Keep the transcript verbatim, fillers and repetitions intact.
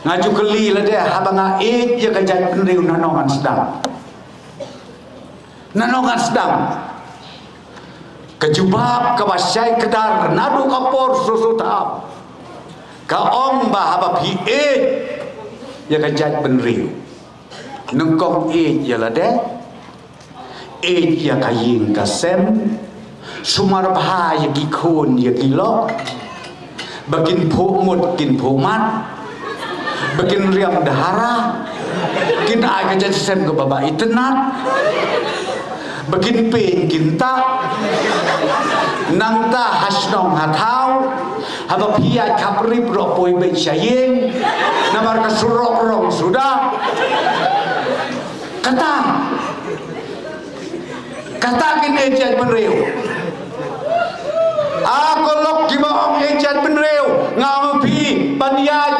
Nga ju kylli lade, haba nga ïeit ïa ka jaitbynriew, nano ngan sdang? Nano ngan sdang? Ka jubab kaba shai kdar naduh ka por shuh shuh thaw ka ong ba haba phi ïeit ïa ka jaitbynriew, nyngkong ïeit ïa lade, ïeit ïa ka ïing ka sem, sumar bha ïa ki khun ïa ki lok, ba kin phuh mut kin phuh mat, ba kin riam dahara, kin ai ka jait sem kaba ba itynnat, ba kin pyn kin ta. Nangta ha shnong ha thaw, haba phi ïaid khaprip ruh poi beit sha ïing, namar ka surok rong suda. Kata, kata kin ïeit jaitbynriew. A ko lok kiba ong ïeit jaitbynriew, nga ong phi ban ïaid